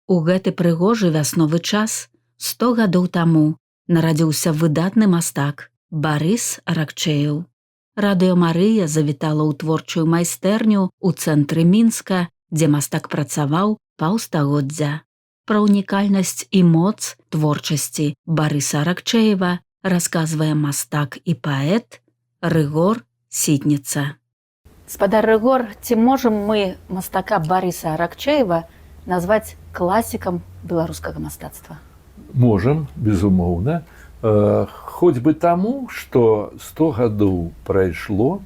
У гэты прыгожы вясновы час 100 гадоў таму нарадзіўся выдатны мастак Барыс Аракчэеў. Радыё Марыя завітала ў творчую майстэрню ў цэнтры Мінска, дзе мастак працаваў паўстагоддзя. Пра унікальнасць і моц творчасці Барыса Аракчэева расказвае мастак і паэт Рыгор Сітніца. Спадар Рыгор, ці можам мы мастака Барыса Аракчэева назваць класікам беларускага мастацтва? Можам, безумоўна. Хоць бы таму, што 100 гадоў прайшло,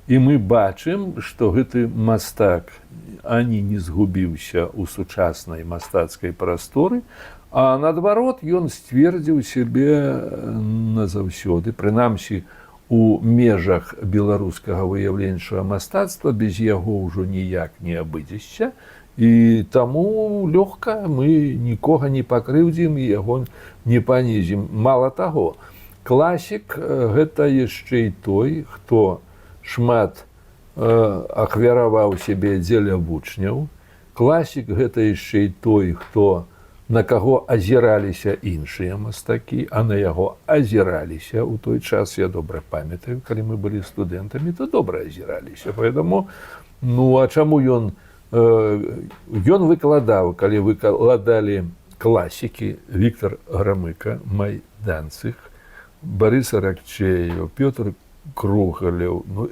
і мы бачым, што гэты мастак ані не згубіўся ў сучаснай мастацкай прасторы, а наадварот, ён сцвердзіў сябе назаўсёды, прынамсі у межах беларускага выяўленчага мастацтва. Без яго ўжо ніяк не абыдзешся. І таму лёгка мы нікога не пакрыўдзім і яго не панізім. Мала таго, класік гэта яшчэ і той, хто шмат ахвяраваў сябе дзеля вучняў. Класік гэта яшчэ і той, хто на каго азіраліся іншыя мастакі, а на яго азіраліся ў той час, я добра памятаю, калі мы былі студэнтамі, то добра азіраліся. Поэтому, ну а чаму ён выкладаў, калі выкладалі класікі: Віктар Грамыка, Майданцых, Барыс Аракчэеў, Пётр Крохалеў, ну,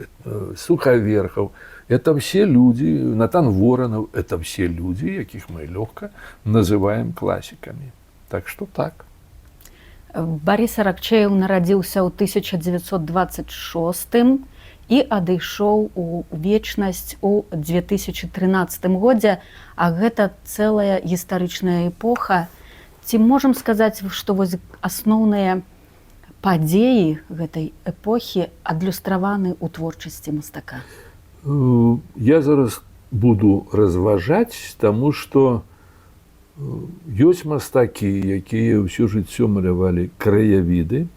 Сухаверхаў, это все люди, Натан Воронов, это все люди, якіх мы лёгка называем класікамі. Так что так. Барыс Аракчэеў нарадзіўся ў 1926 і адышоў у вечнасць у 2013 годзе, а гэта цэлая гістарычная эпоха. Ці можам сказаць, што вось асноўныя падзеі гэтай эпохі адлюстраваны ў творчасці мастака? Я зараз буду разважаць, таму што ёсць мастакі, якія ўсё жыццё малявалі краявіды,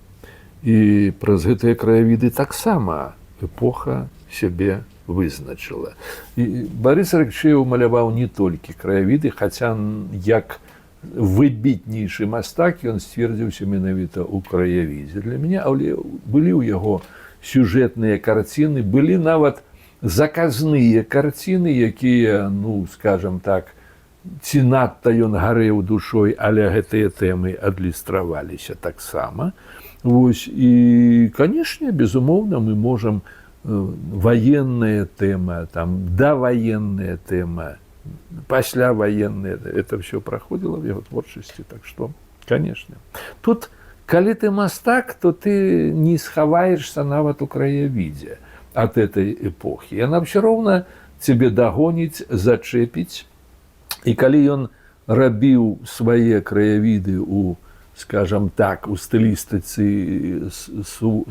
і праз гэтыя краявіды таксама эпоха сябе вызначыла. І Барыс Аракчэеў маляваў не толькі краявіды, хаця як выбітнейшы мастак ён сцвердзіўся менавіта ў краявідзе для мяне, але былі ў яго сюжэтныя карціны, былі нават заказныя карціны, якія, ну, скажем так, ці надта ён гарэў душой, але гэтыя тэмы адлюстраваліся таксама. Вось, і, канешне, безумоўна, мы можам ваенная тэма, там даваенная тэма, пасляваенная, это все праходзіла в яго творчасці, так что, конечно. Тут, калі ты мастак, то ты не схаваешься нават у краявідзе от этой эпохі. Яна все роўна цябе дагоніць, зачэпіць. І калі ён рабіў свае краявіды у, скажем так, у стылістыцы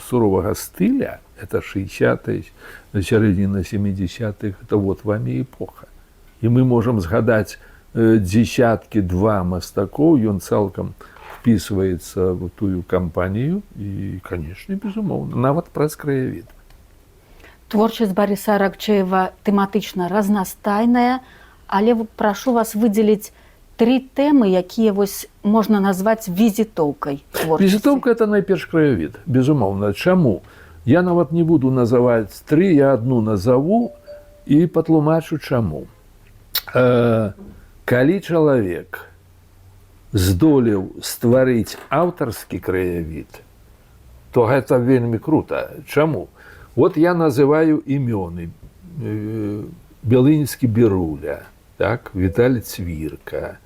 суровага стыля, это 60-е, сярэдзіна 70-х, это вот вам і эпоха. І мы можам згадаць десяткі два мастакоў, ён цалкам вписывается в тую кампанію і, конечно, безумоўна, нават праз краявід. Творчасць Барыса Аракчэева тэматычна разнастайная, але прашу вас выдзеліць тры тэмы, якія вось можна назваць візітоўкай творчасці. Візітоўка — это найперш краявід, безумоўна. Чаму? Я нават не буду называць тры, я одну назову і патлумачу чаму. Калі чалавек здолеў стварыць аўтарскі краявід, то гэта вельмі круто. Чаму? Вот я называю імёны: Белынскі Беруля, так, Віталь Цвірка,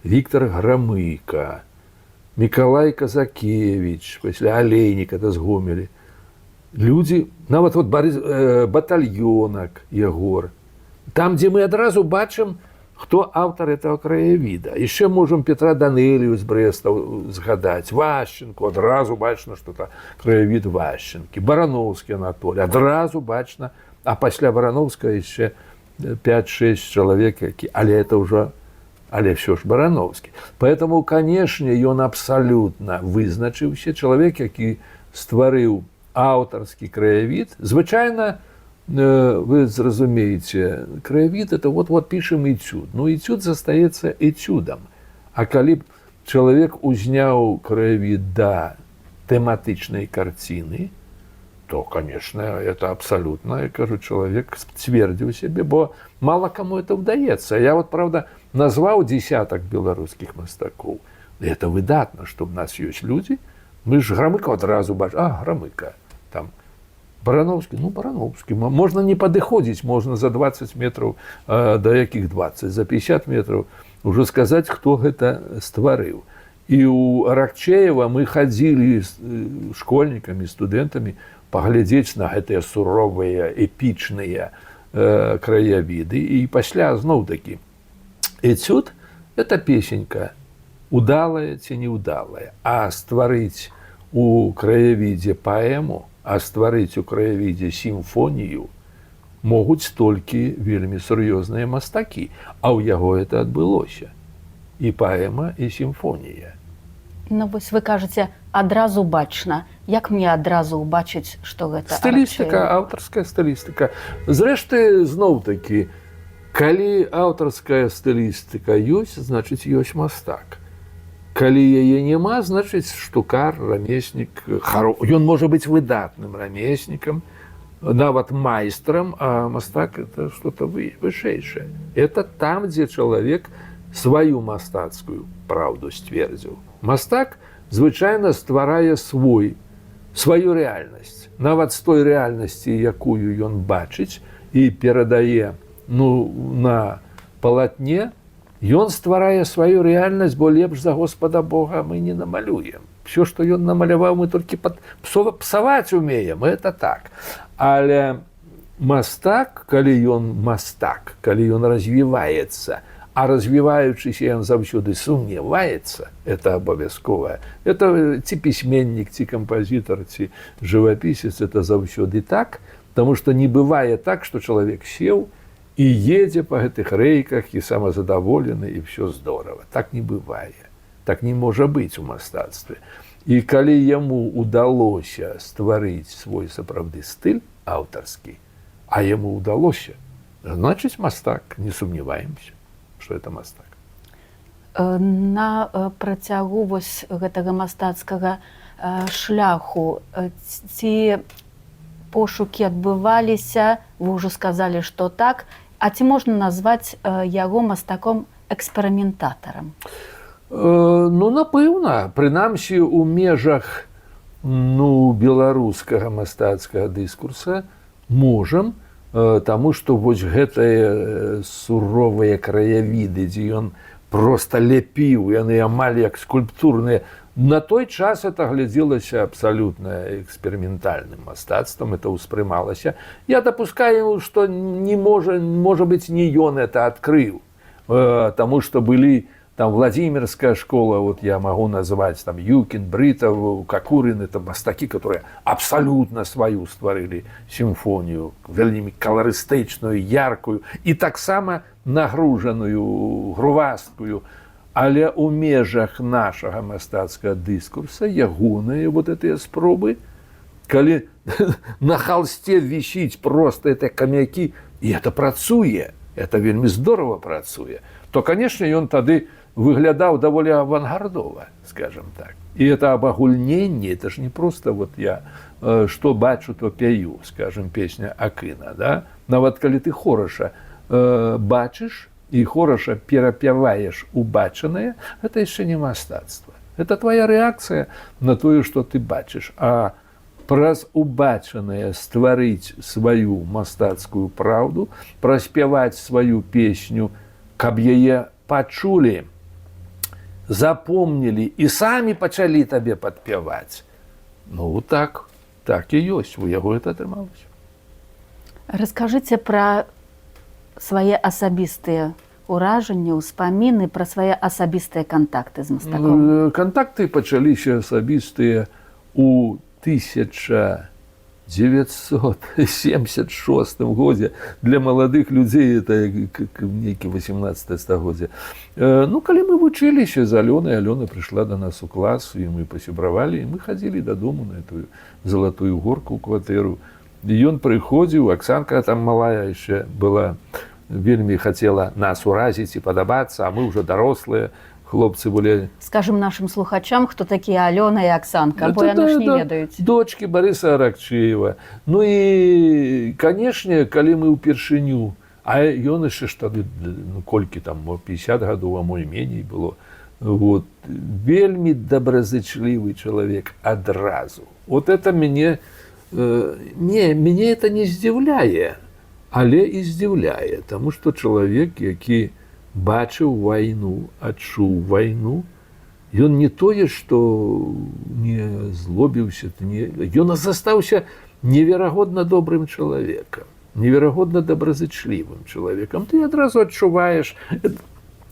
Віктар Грамыка, Мікалай Казакевіч, пасля Алейнік, это з Гомелі. Людзі, нават вот Барыс, Батальёнак Ягор, там, дзе мы адразу бачым, хто аўтар этого краявіда. Яшчэ можам Петра Данелію з Брэста згадаць, Вашчынку, адразу бачна, што это краявід Вашчынкі, Барановскі Анатоль, адразу бачна, а пасля Барановска яшчэ 5-6 чалавек, які, але это ўжо, але все ж Барановскі. Поэтому, канешне, ён абсалютна вызначыўся, чалавек, які стварыў аўтарскі краявід. Звычайна, вы зразумееце, краявід — это вот пішам этюд. Ну, этюд застаецца этюдам. А калі б чалавек узняў краявід да тэматычнай карціны, то, конечно, это абсолютно, я кажу, чалавек сцвердзіў сябе, бо мало кому это ўдаецца. Я вот, правда, назваў десятак беларускіх мастакоў. Это выдатна, што ў нас ёсць людзі. Мы ж Грамыка адразу бач, а Грамыка там, Барановскі, ну, Барановскі. Можна не падыходзіць, можна за 20 метраў, да якіх 20, за 50 метраў уже сказаць, хто гэта стварыў. І у Аракчеева мы хадзілі з школьнікамі, студэнтамі паглядзець на гэтыя суровыя, эпічныя краявіды. І пасля зноў такі этюд — это песенька, удалая ці неудалая, а стварыць у краявідзе паэму, а стварыць у краявідзе сімфонію могуць толькі вельмі сур'ёзныя мастакі, а ў яго это адбылося. І паэма, і сімфонія. Ну вось вы кажаце, адразу бачна. Як мне адразу ўбачыць, што гэта Стылістыка, Аракчееў? аўтарская стылістыка. Зрэшты, зноў-такі, калі аўтарская стылістыка ёсць, значыць, ёсць мастак. Калі яе няма, значыць, штукар, рамеснік, ён можа быць выдатным рамеснікам, нават майстрам, а мастак — это что-то вышэйшае. Это там, дзе чалавек сваю мастацкую праўду сцвердзіў. Мастак звычайна стварае сваю рэальнасць. Нават з той рэальнасці, якую ён бачыць і перадае, ну, на палатне, ён стварае сваю рэальнасць, бо лепш за Господа Бога мы не намалюем. Все, што ён намаляваў, мы толькі псаваць умеем, это так. Але мастак, калі ён мастак, калі ён развіваецца, а развіваючыся, ён заўсёды сумняваецца, это абавязковае. Это ці пісьменнік, ці кампазітар, ці жывапісец, это заўсёды так, потому что не бывае так, что чалавек сеў і едзе па гэтых рэйках і самазадаволены, і все здорово. Так не бывае. Так не можа быць у мастацтве. І калі яму удалося стварыць свой сапраўды стыль аўтарскі, а яму ўдалося, значыць, мастак, не сумневаемся, что это мастак. На працягу вось гэтага мастацкага шляху ці пошукі адбываліся, вы ўжо сказалі, што так, а ці можна назваць яго мастаком эксперыментатарам? Ну, напэўна, прынамсі у межах, ну, беларускага мастацкага дыскурса можам, таму што вось гэтыя суровыя краявіды, дзе ён просто ляпіў, яны амаль як скульптурныя. На той час это глядзелася абсалютна эксперыментальным мастацтвам, это ўспрымалася. Я дапускаю, што не можа, можа быць, не ён это адкрыў, таму што былі там Владимирская школа, вот я могу назвать там Юкин, Бритов, Кокурин, это мастакі, которые абсолютно сваю стварылі сімфонію, вельмі каларыстычную, яркую і таксама нагружаную, грувасткую. Але ў межах нашага мастацкага дыскурса ягоныя вот гэтыя спробы, калі на холсте вісіць просто это камякі, і это працуе, это вельмі здорово працуе, то, конечно, ён тады выглядаў даволі авангардова, скажем так. І это абагульненне, это ж не просто вот я что бачу, то пяю, скажем, песня Акына, да? Нават калі ты хораша бачыш і хораша перапяваеш убачанае, это яшчэ не мастацтва. Это твоя рэакцыя на тое, што ты бачыш. А праз убачанае стварыць сваю мастацкую праўду, праспяваць сваю песню, каб яе пачулі, запомнілі і самі пачалі табе падпяваць. Ну так, так і ёсць, у яго это атрымалася. Раскажыце пра свае асабістыя ўражанні, ўспаміны, пра свае асабістыя кантакты з мастаком. Кантакты пачаліся асабістыя у 1976 годзе. Для маладых людзей это нейкі 18 стагоддзя. Ну, калі мы вучыліся з Алёнай, Алёна прыйшла до нас у клас, і мы пасябравалі, і мы хадзілі дадому на эту Залатую Горку, кватэру. І ён прыходзіў, Аксанка там малая яшчэ была, вельмі хацела нас уразіць і падабацца, а мы ўжо дарослыя. Хлопцы былі. Скажем нашим слухачам, хто такія Алёна і Аксанка, бо Это яны ж да, не да. ведаюць. Дочки Барыса Аракчеева. Ну і, канешне, калі мы ўпершыню, а ён яшчэ ж тады, ну, колькі там, мо 50 гадоў, а мо і меней было. Вот. Вельмі добразычлівы чалавек адразу. Вот это мяне, не, мяне это не здзіўляе, але і здзіўляе, таму што чалавек, які бачыў вайну, адчуў вайну, ён не тое, што не злобіўся, не, ён застаўся неверагодна добрым чалавекам, неверагодна добразычлівым чалавекам. Ты адразу адчуваеш,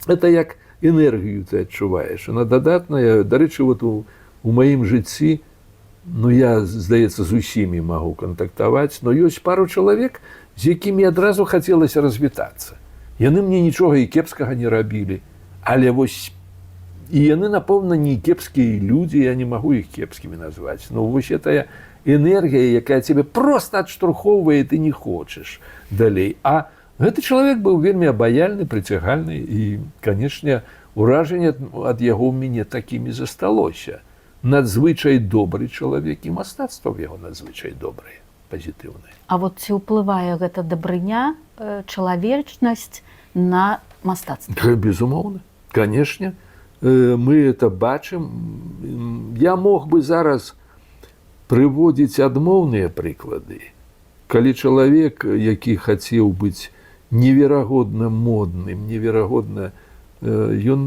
это як энергію ты адчуваеш. Она дадатная, дарэчы, вот у маім жыцці, ну, я, здаецца, з усімі магу кантактаваць, но ёсць пару чалавек, з якімі адразу хацелася развітацца. Яны мне нічога і кепскага не рабілі, але вось і яны, напэўна, не кепскія людзі, я не магу іх кепскімі назваць. Но вось гэтая энергія, якая цябе просто адштурхоўвае, ты не хочаш далей. А гэты чалавек быў вельмі абаяльны, прыцягальны і, канешне, уражанне ад яго ў мяне такімі засталося. Надзвычай добры чалавек, і мастацтва ў яго надзвычай добрае, пазітыўнае. А вот ці ўплывае гэта дабрыня, чалавечнасць на мастацтва? Безумоўна, канешне, мы это бачым. Я мог бы зараз прыводзіць адмоўныя прыклады. Калі чалавек, які хацеў быць неверагодна модным, неверагодна, ён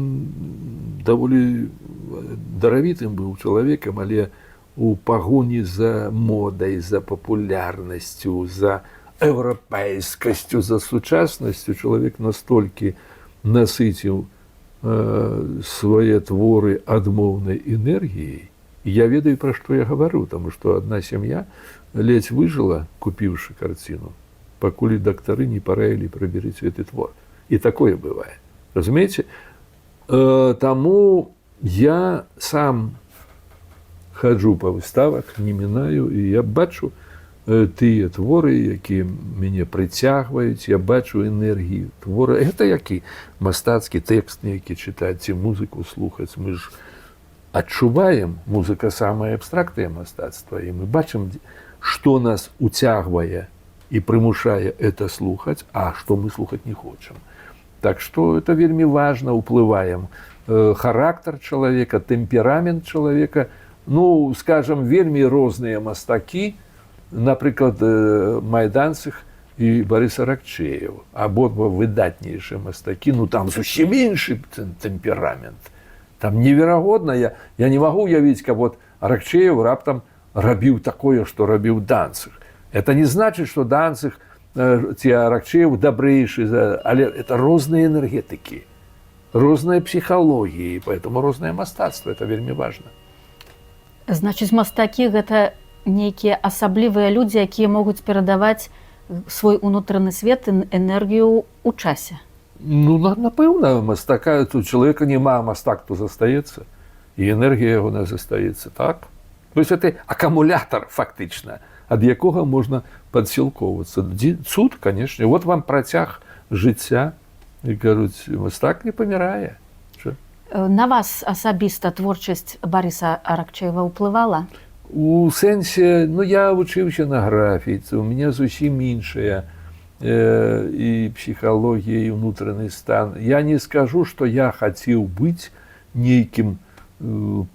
даволі даравітым быў чалавекам, але у пагоні за модай, за папулярнасцю, за еўрапейскасцю, за сучаснасцю чалавек настолькі насыціў свае творы адмоўнай энергіяй. І я ведаю, пра што я гавару, таму што адна сям'я ледзь выжыла, купіўшы карціну, пакуль дактары не параілі: «Прыберыце гэты твор». І такое бывае. Разумееце? Таму я сам хаджу па выставах, не мінаю, і я бачу тыя творы, якія мяне прыцягваюць, я бачу энергію твора. Гэта які мастацкі тэкст нейкі чытаць ці музыку слухаць. Мы ж адчуваем, музыка — самае абстрактнае мастацтва, і мы бачым, што нас уцягвае і прымушае это слухаць, а што мы слухаць не хочам. Так што это вельмі важна, уплываем. Характар чалавека, тэмперамент чалавека, ну, скажем, вельмі розныя мастакі, напрыклад, Майданцых і Барыс Аракчееў, абодва выдатнейшыя мастакі, ну, там зусім іншы тэмперамент. Там неверагодна, я не магу уявіць, каб вот Аракчееў раптам рабіў такое, што рабіў Данцых. Это не значыць, што Данцых ці Аракчееў дабрэйшы, але это розныя энергетыкі, розныя псіхалогіі, поэтому рознае мастацтва, это вельмі важна. Значыць, мастакі — гэта нейкія асаблівыя людзі, якія могуць перадаваць свой унутраны свет, энергію ў часе. Ну, напэўна, мастака, тут чалавека няма, мастак то застаецца, і энергія яго не застаецца, так? То есть это акумулятар фактычна, ад якога можна падсілкоўвацца. Цуд, конечно, вот вам працяг жыцця, і кажуць, мастак не памірае. Чо? На вас асабіста творчасць Барыса Аракчеева ўплывала? У сэнсе, ну, я вучыўся на графіцы, у мяне зусім іншая і псіхалогія, і ўнутраны стан. Я не скажу, што я хацеў быць нейкім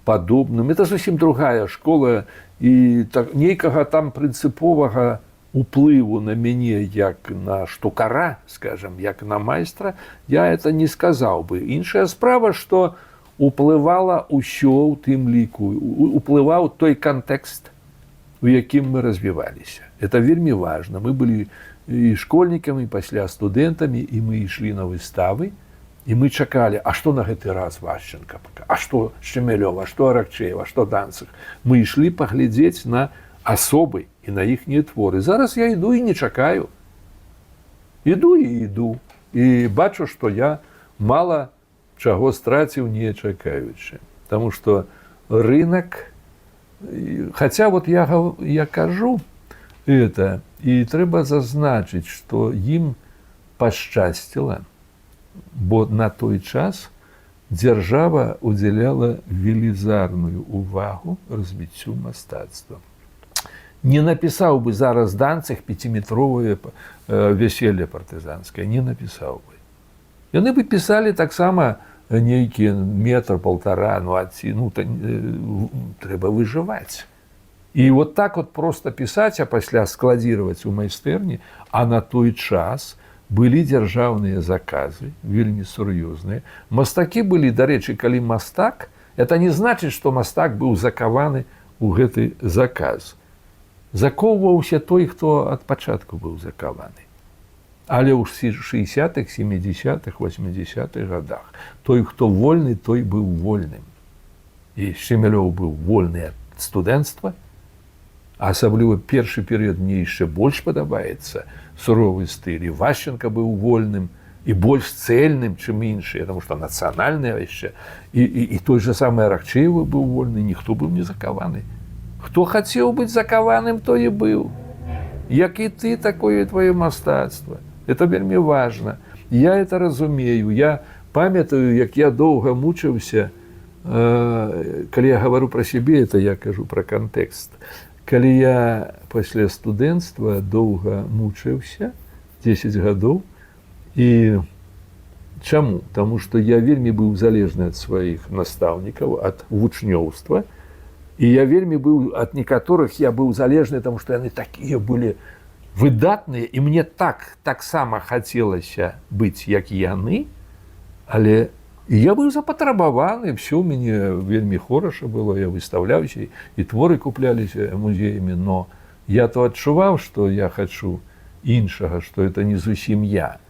падобным. Это зусім другая школа, і так, нейкага там прынцыповага уплыву на мяне як на штукара, скажем, як на майстра, я это не сказаў бы. Іншая справа, што уплывала ўсё, ў тым ліку уплываў той кантэкст, у якім мы развіваліся. Это вельмі важна. Мы былі і школьнікамі, пасля студэнтамі, і мы ішлі на выставы, і мы чакалі, а што на гэты раз Вашчанка, а што Шчамялёва, што Аракчеева, што Данцых. Мы ішлі паглядзець на асобы і на іхнія творы. Зараз я іду і не чакаю. Іду і іду. І бачу, што я мала чаго страціў, не чакаючы. Таму што рынок, хаця вот я кажу это, і трэба зазначыць, што ім пашчасціла, бо на той час Дзяржава удзяляла велізарную увагу развіццю мастацтва. Не напісаў бы зараз Данцыг пяціметровае «Вяселле партызанскае», не напісаў бы. Яны бы пісалі таксама нейкі метр, полтора, ну, а ці, ну, трэба выжываць. І вот так вот просто пісаць, а пасля складзіраваць у майстэрні, а на той час былі дзяржаўныя заказы, вельмі сур'ёзныя. Мастакі былі, дарэчы, калі мастак, это не значыць, што мастак быў закаваны ў гэты заказ. Закоўваўся той, хто ад пачатку быў закаваны. Але ў 60-х, 70-х, 80-х годах той, хто вольны, той быў вольным. І Шчымялёў быў вольны ад студэнцтва, асабліва першы перыяд мне яшчэ больш падабаецца суровы стыль. І Вашчанка быў вольным і больш цельным, чым іншыя, потому что нацыянальныя яшчэ. І той же самы Аракчееў быў вольны, ніхто быў не закаваны. Хто хацеў быць закаваным, той і быў. Як і ты, такое твоё мастацтва. Это вельмі важна. Я это разумею. Я памятаю, як я доўга мучыўся, калі я гавару пра сябе, это я кажу пра кантэкст. Калі я пасля студэнцтва доўга мучыўся, 10 гадоў, і чаму? Таму што я вельмі быў залежны ад сваіх настаўнікаў, ад вучнёўства, і я вельмі быў ад некаторых, я быў залежны, таму што яны такія былі выдатныя, і мне таксама хацелася быць як яны, але я быў запатрабаваны, все ў мяне вельмі хораша было, я выстаўляўся, і творы купляліся музеямі, но я то адчуваў, што я хачу іншага, што это не зусім я.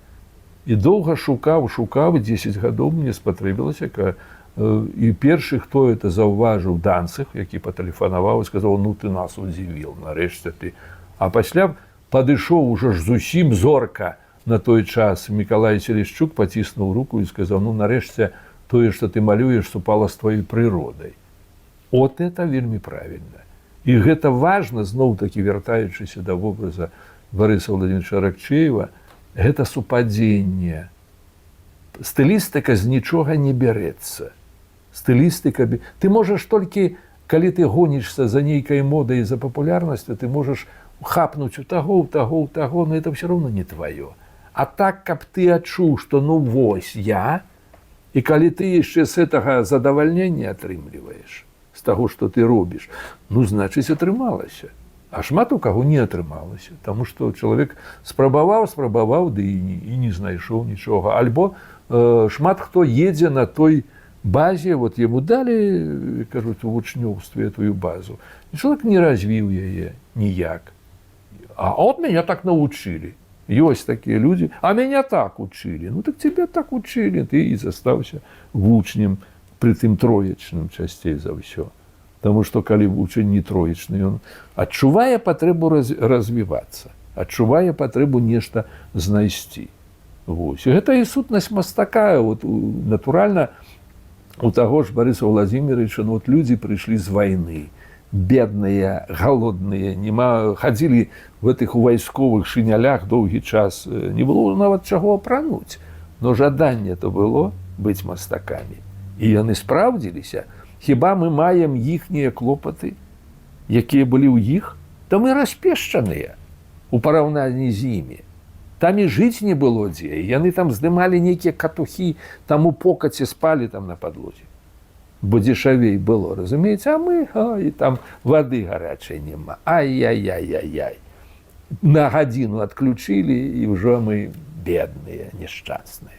І доўга шукаў, шукаў, 10 гадоў мне спатрэбілася, і першы, хто это заўважыў, Данцыг, які патэлефанаваў і сказаў: «Ну, ты нас удзівіл, нарэшце ты». А пасля падышоў ужо ж зусім зорка на той час Мікалай Селяшчук, паціснуў руку і сказаў: «Ну, нарэшце тое, што ты малюеш, супала з тваёй прыродай». От это вельмі правільна. І гэта важна, зноў-такі вяртаючыся да вобраза Барыса Владимировича Аракчеева, гэта супадзенне. Стылістыка з нічога не бярэцца. Стылістыка, ты можаш толькі, калі ты гонішся за нейкай модай, за папулярнасцю, ты можаш хапнуць у таго, у таго, у таго, но это все равно не твоё. А так, каб ты адчуў, што ну вось я, і калі ты яшчэ з гэтага задавальнення атрымліваеш, з таго, што ты робіш, ну, значыць, атрымалася. А шмат у каго не атрымалася, таму што чалавек спрабаваў, спрабаваў, ды і не знайшоў нічога. Альбо шмат хто едзе на той базе, вот яму далі, кажуць, у вучнёўстве твою базу. І чалавек не развіў яе ніяк. А от меня так научили. Ёсць такія людзі, а меня так учили. Ну так тебя так учили, ты і застаўся вучнем, прытым троечным часцей за ўсё. Таму што калі вучань не троечны, ён адчувае патрэбу развівацца, адчувае патрэбу нешта знайсці. Вось. І гэта і сутнасць мастака. Вот, натуральна, у таго ж Барыса Владимировича, ну, вот людзі прыйшлі з вайны, бедныя, галодныя, нема, хадзілі в гэтых у вайсковых шынялях доўгі час, не было нават чаго апрануць. Но жаданне то было быць мастакамі. І яны спраўдзіліся. Хіба мы маем іхнія клопаты, якія былі ў іх, то мы распешчаныя у параўнанні з імі. Там і жыць не было дзе. Яны там здымалі нейкія катухі, там у покаце спалі там на падлозе. Бо дзешавей было, разумееце, а мы, і там вады гарачай няма. Ай-яй-яй-яй-яй. На гадзіну адключылі, і ўжо мы бедныя, несчастныя.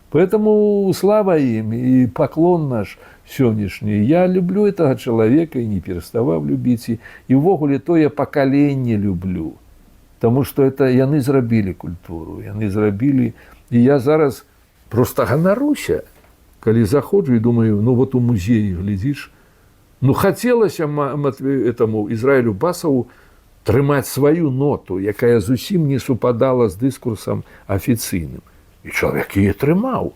Поэтому слава им и поклон наш сённяшні. Я люблю этого человека и не пераставаў любіць. І ўвогуле тое пакаленне люблю. Таму што это яны зрабілі культуру, яны зрабілі. І я зараз просто ганаруся, калі заходжу і думаю, ну вот у музеі глядзіш, ну хацелася Матвею, этому Ізраілю Басаву трымаць сваю ноту, якая зусім не супадала з дыскурсам афіцыйным. І чалавек яе трымаў.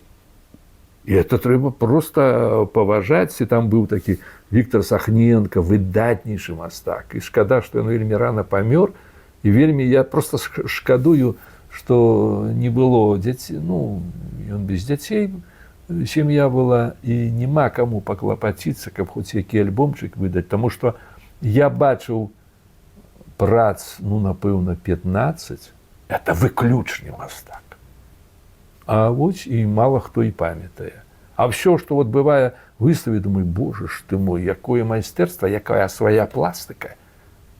І это трэба просто паважаць. І там быў такі Віктор Сахненко, выдатнейшы мастак. І шкада, што ён вельмі рана памёр. І вельмі я просто шкадую, што не было дзяцей, ну, ён без дзяцей Сям'я была, і няма каму паклапаціцца, каб хоць які альбомчык выдаць, таму што я бачыў прац, ну, напэўна, 15, это выключны мастак. А вось і мала хто і памятае. А все, что вот бывае выставе, думаю: «Боже ж ты мой, якое майстэрства, якая свая пластыка,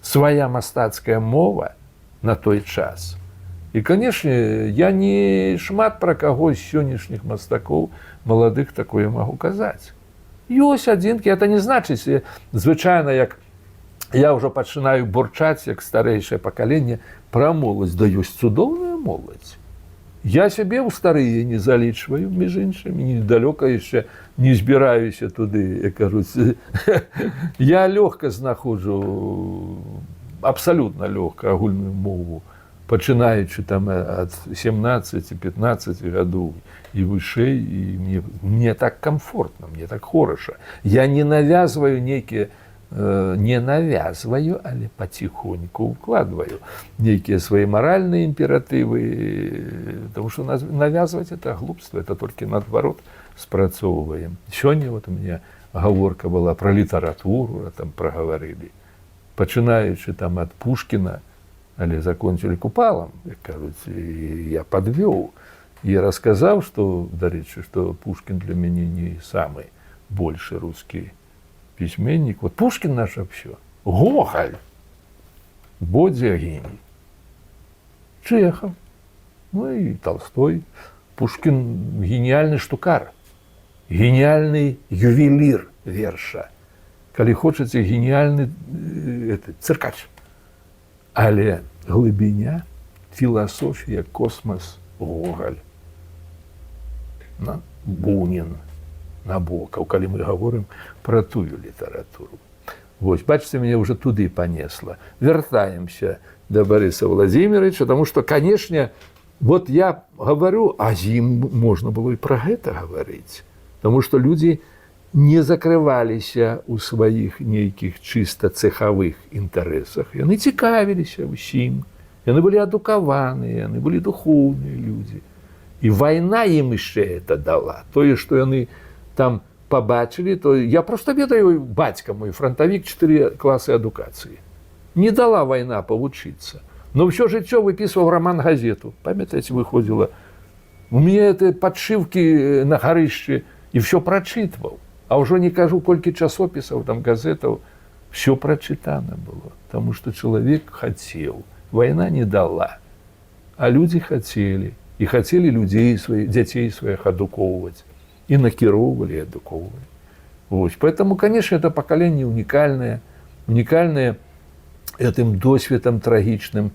свая мастацкая мова на той час». І, конечно, я не шмат пра каго з сённяшніх мастакоў маладых такое магу казаць. Ёсць адзінкі, это не значыць, звычайна, як я ўжо пачынаю бурчаць, як старэйшае пакаленне, пра моладзь, да ёсць цудоўная моладзь. Я сябе ў старыя не залічваю, між іншымі, недалёка яшчэ, не збіраюся туды, як кажуць. Я лёгка знаходжу, абсалютна лёгка агульную мову, пачынаючы там ад 17-15 гадоў і вышэй, і мне так комфортно, мне так хораша. Я не навязваю нейкія, не навязваю, але паціхоньку укладваю нейкія свае маральныя імператывы, потому что навязваць — это глупства, это толькі наадварот спрацоўваем. Сёння вот у меня гаворка была про літаратуру, там прагаварылі, пачынаючы там ад Пушкіна, але закончылі Купалам, як кажуць, і я падвёў і расказаў, што, дарэчы, што Пушкін для мяне не самы большы рускі пісьменнік. Вот Пушкін наше все. Гоголь. Бодзя гений. Чехов. Ну и Толстой. Пушкин — гениальный штукар. Гениальный ювелир верша. Калі хочаце, гениальный это, цыркач. Але глыбіня, філасофія, космос — Гоголь. На, Бунін, Набокаў, калі мы гаворым пра тую літаратуру. Вось, бачыце, мяне ўжо туды панесла. Вяртаемся да Барыса Владимировича, потому что, конечно, вот я говорю, а з ім можна было і пра гэта гаварыць. Потому что людзі не закрываліся ў сваіх нейкіх чыста цехавых інтарэсах. Яны цікавіліся ўсім. Яны былі адукаваныя, яны былі духоўныя людзі. І вайна ім яшчэ это дала. Тое, што яны там пабачылі, то я просто ведаю, бацька мой франтавік, 4 класы адукацыі. Не дала вайна павучыцца. Но ўсё жыццё выпісваў роман газету. Памятаеце, выходзіла. У мяне это падшыўкі на гарышчы, і все прачытваў. А ўжо не кажу, колькі часопісаў, там, газетаў, все прачытана было, потому что чалавек хацеў. Вайна не дала. А людзі хацелі і хацелі людзей сваіх, дзяцей сваіх адукоўваць, і накіроўвалі, і адукоўвалі. Вот. Поэтому, конечно, это поколение уникальное, уникальное гэтым досведам трагічным.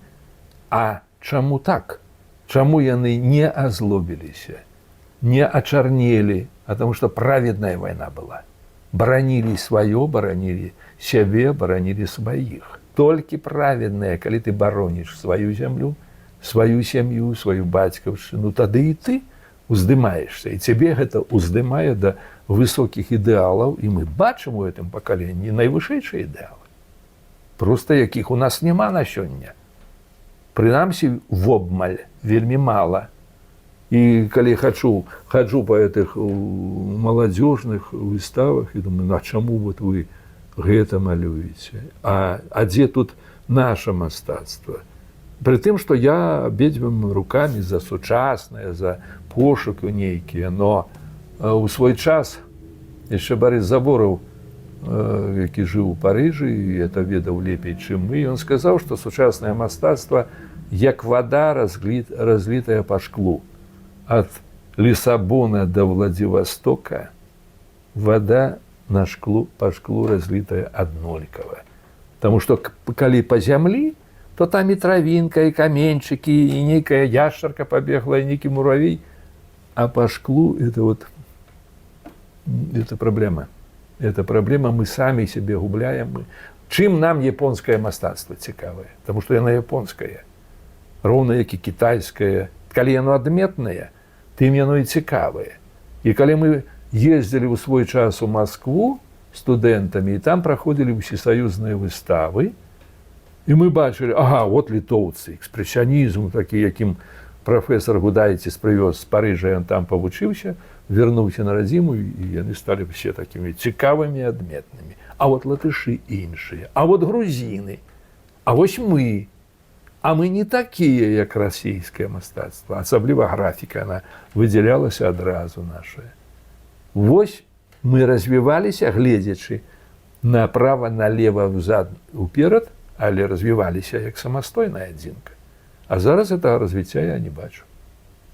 А чаму так? Чаму яны не азлобіліся, не ачарнелі? А потому что праведная вайна была. Баранілі сваё, баранілі сябе, баранілі сваіх. Толькі праведная, калі ты бароніш сваю зямлю, сваю сям'ю, сваю бацькаўшчыну, тады і ты уздымаешься, і цябе гэта уздымае да высокіх ідэалаў, і мы бачым у гэтым пакаленні найвышэйшыя ідэалы. Просто якіх у нас няма на сёння. Прынамсі, вобмаль, вельмі мала. І калі хаджу па гэтых маладзёжных выставах і думаю: «На чаму вот вы гэта малюеце? А дзе тут наше мастацтва?» Пры тым, што я абедзвюма рукамі за сучаснае, за пошуку нейкія, но у свой час яшчэ Барыс Забораў, які жыў у Парыжы і это ведаў лепей, чым мы, ён сказаў, што сучаснае мастацтва як вада, разлітая па шклу. Ад Лісабона до Владивостока вода на шклу, па шклу разлітая аднолькава. Таму што калі па зямлі, то там і травінка, і каменьчыкі, і нейкая яшчарка пабегла, і нейкі муравей, а па шклу это вот это праблема. Это праблема, мы самі сябе губляем. Мы. Чым нам японскае мастацтва цікавае? Таму што яно японскае, роўна як і кітайскае. Калі яно адметнае, тым яно і цікавае. І калі мы ездзілі ў свой час у Маскву студэнтамі, і там праходзілі ўсесаюзныя выставы, і мы бачылі, ага, вот літоўцы, экспрэсіянізм такі, якім прафесор Гудайціс прывёз з Парыжа, ён там павучыўся. Вярнуўся на радзіму, і яны сталі все такімі цікавымі, адметнымі. А вот латышы іншыя, а вот грузіны, а вось мы. А мы не такія, як расійскае мастацтва, асабліва графіка, она выдзялялася адразу нашая. Вось мы развіваліся, гледзячы направо, налево, взад, уперад, але развіваліся як самастойная адзінка. А зараз этого развіцця я не бачу.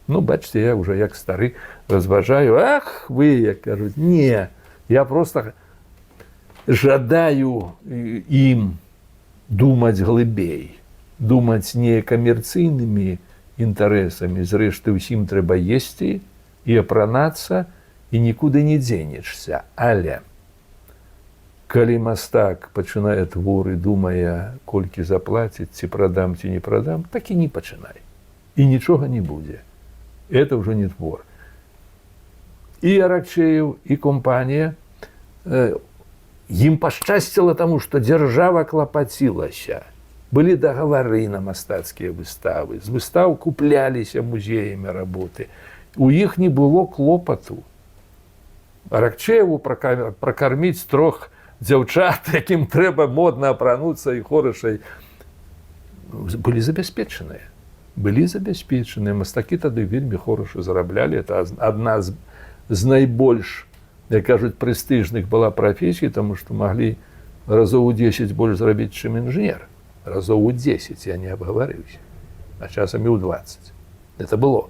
Ну, бачыце, я уже як стары разважаю. Ах, вы, як кажуць, не, я просто жадаю ім думаць глыбей, думаць не камерцыйнымі інтарэсамі. Зрэшты, ўсім трэба есці і апранацца, і нікуды не дзенешся. Але калі мастак пачынае творы, думае, колькі заплаціць, ці прадам, ці не прадам, так і не пачынай. І нічога не будзе. Это ўжо не твор. І Аракчееў, і кампанія, ім пашчасціла таму, што дзяржава клапацілася. Былі дагавары на мастацкія выставы. З выстаў купляліся музеямі работы. У іх не было клопату. Аракчееву пракарміць трох дзяўчат, якім трэба модна апрануцца і хорошай, былі забяспечаныя. Былі забяспечаныя. Мастакі тады вельмі хораша зараблялі. Это адна з найбольш, як кажуць, прэстыжных была прафесій, таму што маглі разоў у 10 больш зрабіць, чым інжынер. Разоў у 10, я не абгаварыўся. А часам і ў 20. Это было.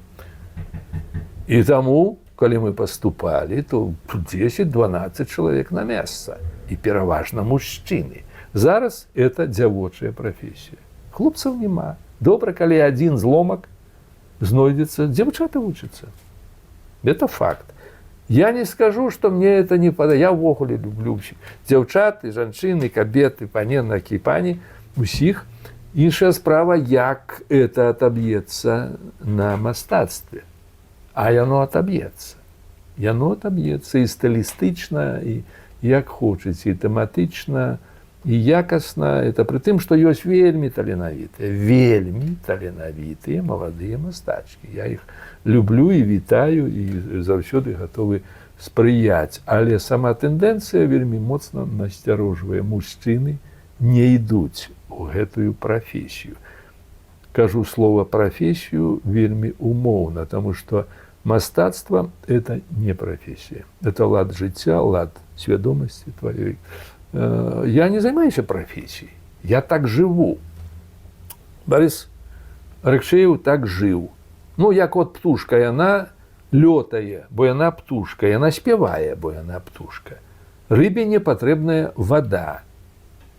І таму, калі мы паступалі, то 10-12 чалавек на месца, і пераважна мужчыны. Зараз это дзявочая прафесія. Хлопцаў няма. Добра, калі адзін зломак знойдзецца, дзяўчаты вучацца. Это факт. Я не скажу, что мне это не пада. Я ўвогуле люблю дзяўчат і жанчын, і кабеты, паненак і пані, усіх. Іншая справа, як это отобьется на мастацтве. А яно отобьется. Яно отобьется і стылістычна, і як хочаце, і тэматычна, і якасна. Это пры тым, што ёсць вельмі таленавітыя маладыя мастачкі. Я іх люблю і вітаю, і заўсёды гатовы спрыяць. Але сама тэндэнцыя вельмі моцна насцярожвае: мужчыны не ідуць у гэтую прафесію. Кажу слова «прафесію» вельмі умоўна, таму што мастацтва — это не прафесія. Это лад жыцця, лад свядомасці тваёй. Я не займаюся прафесіяй. Я так жыву. Барыс Аракчееў так жыў. Ну, як от птушка, яна лётае, бо яна птушка, яна спявае, бо яна птушка. Рыбіне патрэбная вада.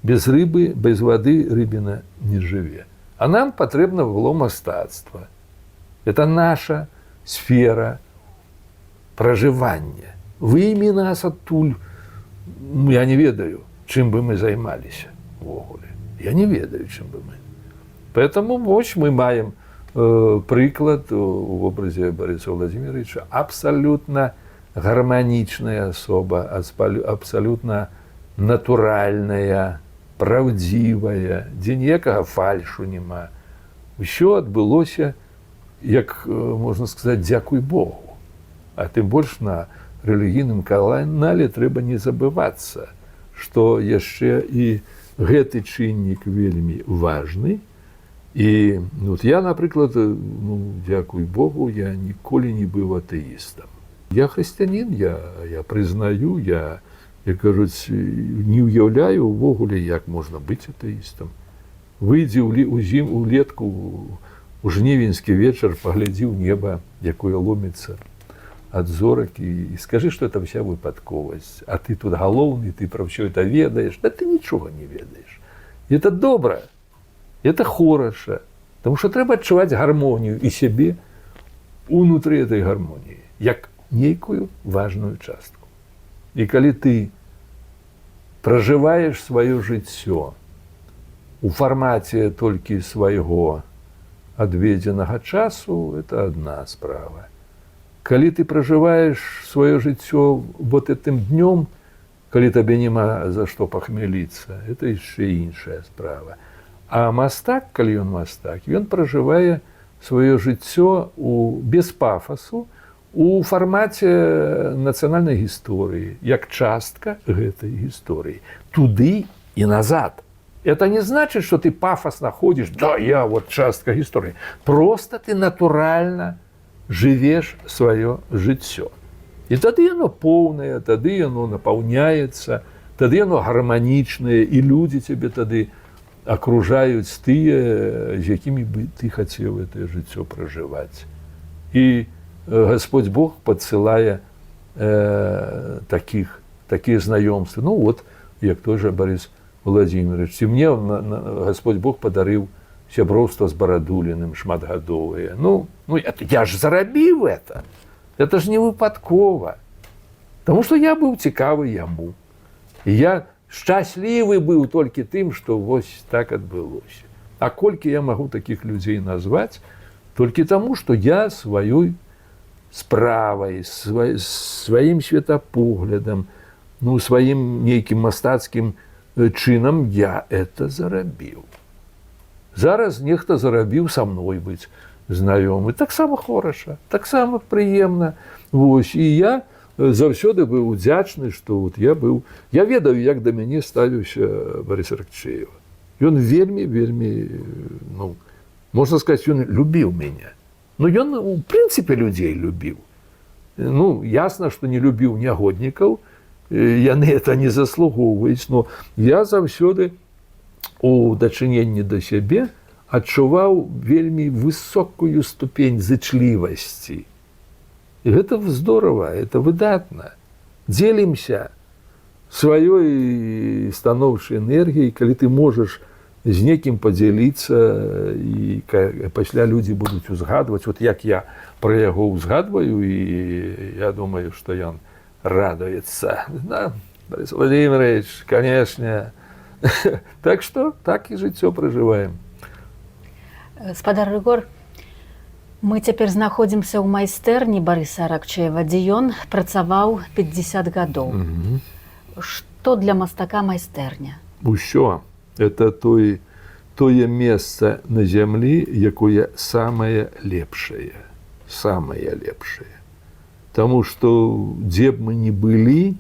Без рыбы, без вады рыбіна не жыве. А нам патрэбна было мастацтва. Это наша сфера пражывання. Выймі нас адтуль, я не ведаю, чым бы мы займаліся увогуле. Я не ведаю, чым бы мы. Поэтому вось мы маем прыклад у вобразе Барыса Владимировича: абсалютна гарманічная асоба, абсалютна натуральная, праўдзівая, дзе ніякага фальшу няма. Усё адбылося, як можна сказаць, дзякуй Богу. А тым больш на рэлігійным канале трэба не забывацца, што яшчэ і гэты чыннік вельмі важны. І ну, вот я, напрыклад, ну, дзякуй Богу, я ніколі не быў атэістам. Я хрысціянін, я прызнаю, я, як кажуць, не ўяўляю увогуле, як можна быць атэістам. Выйдзі ў зім улетку у жнівеньскі вечар, паглядзі ў неба, якое ломіцца ад зорак, і скажы, што это вся выпадковасць. А ты тут галоўны, ты пра ўсё это ведаеш, да ты нічога не ведаеш. І это добра, это хораша, потому что трэба адчуваць гармонію і сябе унутры этой гармоніі, як нейкую важную частку. І калі ты пражываеш сваё жыццё у фармаце толькі свайго адведзенага часу, это одна справа. Калі ты пражываеш сваё жыццё вот этим днём, калі табе няма за што пахмяліцца, это яшчэ іншая справа. А мастак, калі ён мастак, ён пражывае сваё жыццё без пафасу, у У фармаце нацыянальнай гісторыі, як частка гэтай гісторыі. Туды і назад. Это не значит, что ты пафосно ходишь: «Да, я вот частка гісторыі». Просто ты натуральна жывеш сваё жыццё. І тады яно поўнае, тады яно напаўняецца, тады яно гарманічнае, і людзі цябе тады акружаюць тыя, з якімі бы ты хацеў гэтае жыццё пражываць. І Господь Бог падсылае такія знаёмствы. Ну вот, як той жа Борис Владимирович. Ці мне Господь Бог падарыў сяброўства з Барадуліным шматгадовыя. Ну, я ж зарабіў это. Это ж не выпадкова. Таму што я быў цікавы яму. І я шчаслівы быў толькі тым, што вось так адбылося. А колькі я магу такіх людзей назваць, толькі таму, што я сваёй справай, сваім светапоглядам, ну, сваім нейкім мастацкім чынам я это зарабіў. Зараз нехта зарабіў са мной быць знаёмы. Таксама хораша, таксама прыемна. Вось, і я заўсёды быў удзячны, што вот я быў, я ведаю, як да мяне ставіўся Борис Аракчееў. Ён вельмі, вельмі, ну, можна сказаць, ён любіў мяне. Ну, ён у прынцыпе людзей любіў. Ну, ясна, што не любіў нягоднікаў, яны это не заслугоўваюць, но я заўсёды у дачыненні да сябе адчуваў вельмі высокую ступень зычлівасці. І гэта здорово, это выдатна. Дзелімся сваёй станоўчай энергіяй, калі ты можаш з некім падзяліцца, і пасля людзі будуць узгадваць, вот як я пра яго ўзгадваю, і я думаю, што ён радуецца. Да, Борис Владимирович, конечно. Так что так і жыццё пражываем. Спадар Рыгор, мы цяпер знаходзімся ў майстэрні Барыса Аракчеева, дзе ён працаваў 50 гадоў. Што для мастака майстэрня? Усё. Это тое месца на зямлі, якое самае лепшае, самае лепшае. Таму што дзе б мы ні былі,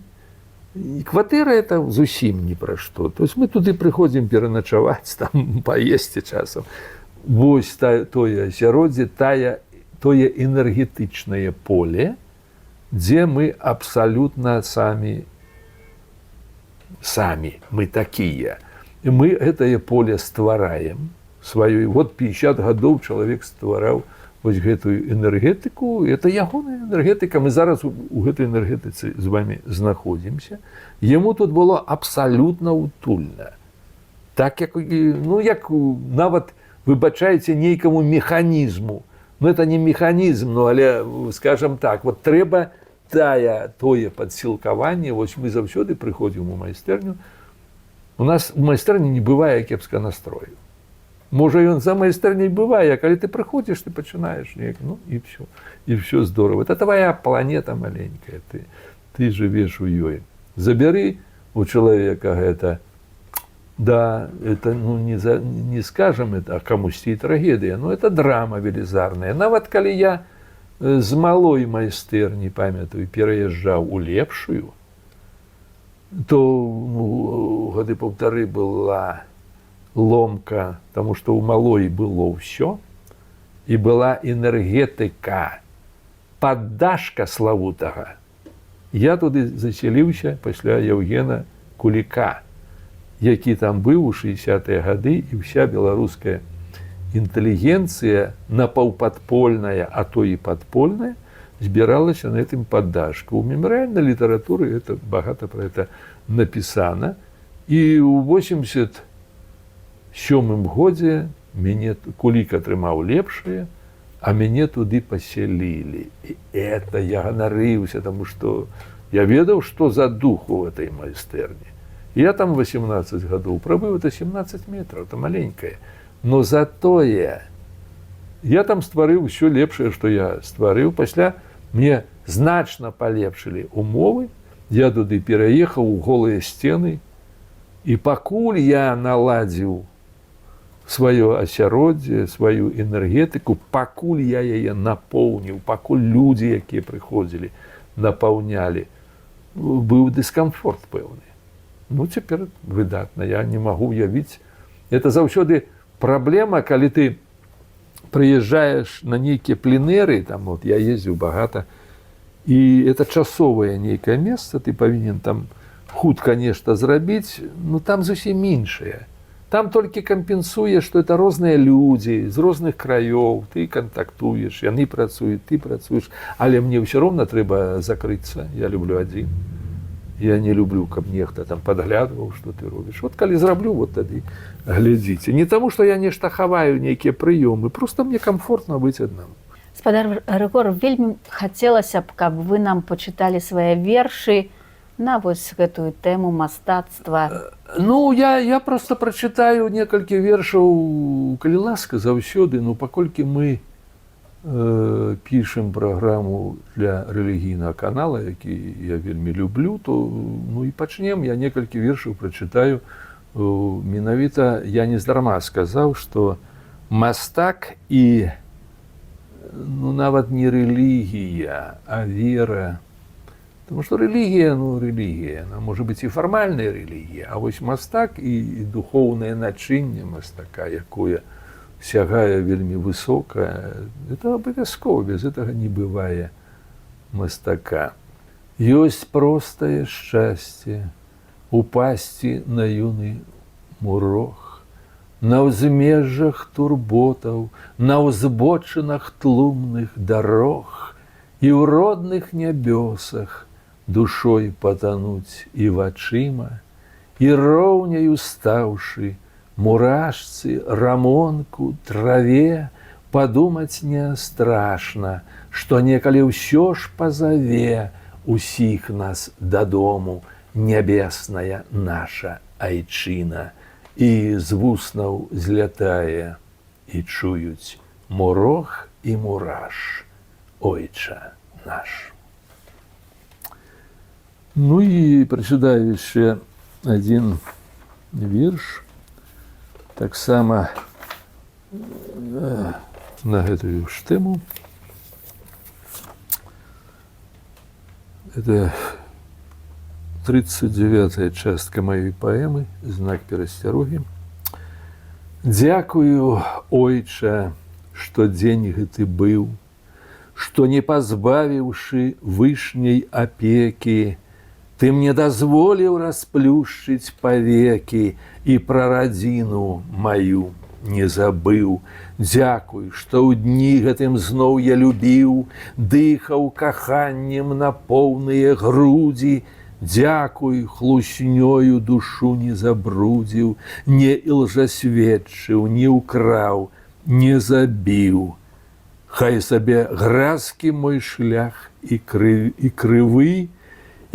і кватэра это зусім ні пра што. То есть мы туды прыходзім пераначаваць, там паесці часам. Вось тое асяроддзе, тое энергетычнае поле, дзе мы абсалютна самі самі, мы такія. І мы гэтае поле ствараем сваёй. Вот 50 гадоў чалавек ствараў вось гэтую энергетыку, это ягоная энергетыка. Мы зараз у гэтай энергетыцы з вами знаходзімся. Яму тут было абсалютна утульна. Так як, ну, як нават, выбачайце, нейкаму механізму. Ну, это не механізм, ну, але, скажем так, вот трэба тое падсілкаванне. Вось мы заўсёды прыходзім у майстэрню. У нас у майстэрні не бывае кепска настрою. Можа, ён за майстэрняй бывае, а калі ты прыходзіш, ты пачынаеш неяк, ну і все, і все здорово. Это твоя планета маленькая, ты жывеш у ёй. Забяры у чалавека гэта, да, это, ну, не скажем это, а камусьці і трагедыя, но это драма велізарная. Нават калі я з малой майстэрні, памятаю, пераязджаў у лепшую, то, ну, гады паўтары была ломка, таму што ў малой было ўсё, і была энергетыка паддашка славутага. Я туды засяліўся пасля Яўгена Куліка, які там быў у 60-е гады, і ўся беларуская інтэлігенцыя напаўпадпольная, а то і падпольная, збіралася на гэтым паддашку. У мемарыяльнай літаратуры это багата про это напісана. І ў 87 годзе мяне Кулік атрымаў лепшае, а мяне туды пасялілі. І это я ганарыўся, таму што я ведаў, што за дух у этой майстэрні. Я там 18 гадоў прабыў, это 17 метраў, это маленькае. Но затое я там стварыў усё лепшае, што я стварыў. Пасля мне значна палепшылі умовы. Я туды пераехаў у голыя сцены. І пакуль я наладзіў сваё асяроддзе, сваю энергетыку, пакуль я яе напоўніў, пакуль людзі, якія прыходзілі, напаўнялі, быў дыскамфорт пэўны. Ну, цяпер выдатна, я не магу уявіць. Это заўсёды праблема, калі ты прыязджаеш на нейкія пленэры, там вот я ездзіў багата, і это часовае нейкае месца, ты павінен там хутка нешта зрабіць, ну, там зусім іншае. Там толькі кампенсуе, што это розныя людзі з розных краёў, ты кантактуеш, яны працуюць, ты працуеш, але мне ўсё роўна трэба закрыцца, я люблю адзін. Я не люблю, каб нехта там падглядваў, што ты робіш. Вот калі зраблю, вот тады глядзіце. Не таму, што я нешта хаваю, нейкія прыёмы, просто мне камфортна быць аднаму. Спадар Рыгор, вельмі хацелася б, каб вы нам пачыталі свае вершы на вось гэтую тэму мастацтва. Ну, я просто прачытаю некалькі вершаў, калі ласка, заўсёды, ну, паколькі мы пішам праграму для рэлігійнага канала, які я вельмі люблю, то, ну, і пачнем, я некалькі вершаў прачытаю. Менавіта я не здарма сказаў, што мастак і, ну, нават не рэлігія, а вера. Потому что рэлігія, ну, рэлігія, она можа быць і фармальная рэлігія, а вось мастак і духоўнае начынне мастака, якое сягае вельмі высокае, это абавязкова, без этого не бывае мастака. Ёсць простае шчасце упасці на юны мурог, на ўзмежжах турботаў, на ўзбочынах тлумных дарог і ў родных нябёсах душой патануць і вачыма, і роўняю стаўшы, мурашцы, рамонку, траве, падумаць не страшна, што некалі ўсё ж пазаве усіх нас дадому нябесная наша айчына, і з вуснаў злятае, і чуюць мурог і мураш: «Ойча наш». Ну і прачытаю яшчэ адзін верш, таксама на гэтую ж тэму. Это 39-я частка маёй паэмы «Знак перасцярогі». Дзякую, ойча, што дзень гэты быў, што, не пазбавіўшы вышняй апекі, ты мне дазволіў расплюшчыць павекі і пра радзіну маю не забыў. Дзякуй, што ў дні гэтым зноў я любіў, дыхаў каханнем на поўныя грудзі. Дзякуй, хлуснёю душу не забрудзіў, не ілжасведчыў, не ўкраў, не забіў. Хай сабе гразкі мой шлях і крывы,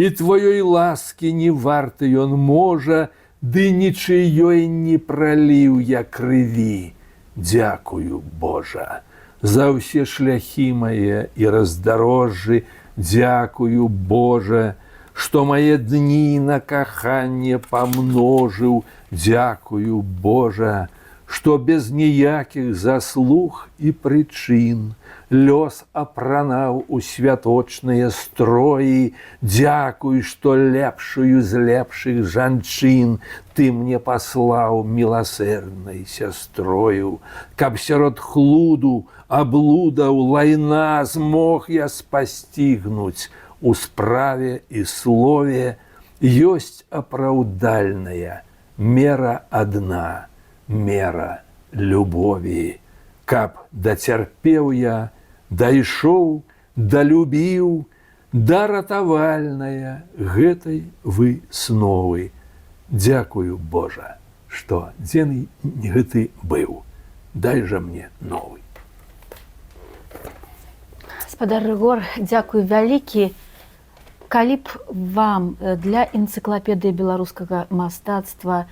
і тваёй ласкі не варты ён, можа, ды нічыёй не праліў я крыві. Дзякую, Божа, за ўсе шляхі мае і раздарожжы, дзякую, Божа, што мае дні на каханне памножыў, дзякую, Божа, што без ніякіх заслуг і прычын лёс апранаў у святочныя строі, дзякуй, што лепшую з лепшых жанчын ты мне паслаў міласэрнай сястрою, каб сярод хлуду, аблудаў, лайна змог я спасцігнуць: у справе і слове ёсць апраўдальная мера адна, мера любові. Каб дацярпеў я, дайшоў, далюбіў да ратавальная гэтай высновы. Дзякую, Божа, што дзень гэты быў. Дай жа мне новы. Спадар Рыгор, дзякуй вялікі. Калі б вам для энцыклапедыі беларускага мастацтва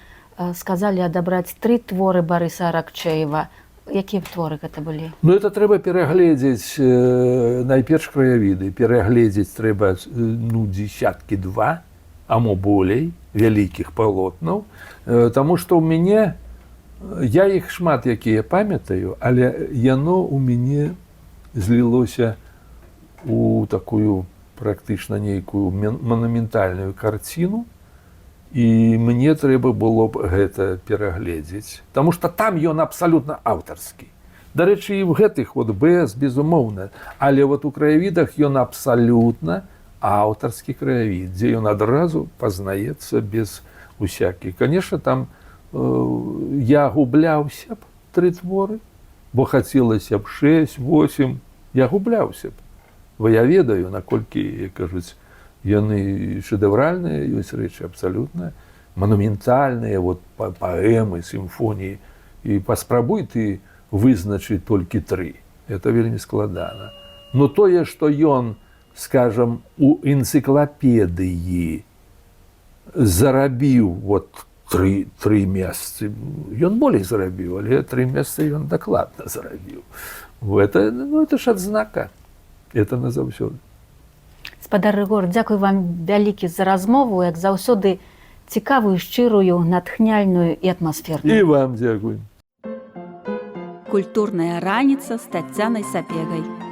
сказалі адабраць тры творы Барыса Аракчэева, якія б творы гэта былі? Ну, это трэба перагледзець найперш краявіды, перагледзець трэба ну, десяткі два, а мо болей вялікіх палотнаў, таму што ў мяне Я іх шмат якія памятаю, але яно у мяне злілося у такую практычна нейкую манументальную карціну, і мне трэба было б гэта перагледзець. Таму што там ён абсалютна аўтарскі. Дарэчы, і ў гэтых вот БС, безумоўна, але вот у краявідах ён абсалютна аўтарскі краявід, дзе ён адразу пазнаецца без усякіх. Конечно, там я губляўся б тры творы, бо хацелася б 6, 8, я губляўся б. Бо я ведаю, наколькі, як кажуць, яны шэдэўральныя, ёсць рэчы абсалютна манументальныя, вот паэмы, сімфоніі. І паспрабуй ты вызначыць толькі тры. Это вельмі складана. Но тое, што ён, скажем, у энцыклапедыі зарабіў вот тры месцы, ён болей зарабіў, але тры месцы ён дакладна зарабіў. Это, ну, это ж адзнака. Это назаўсёды. Спадар Рыгор, дзякуй вам вялікі за размову, як заўсёды цікавую, шчырую, натхняльную і атмасферную. І вам дзякуй. Культурная раніца з Таццянай Сапегай.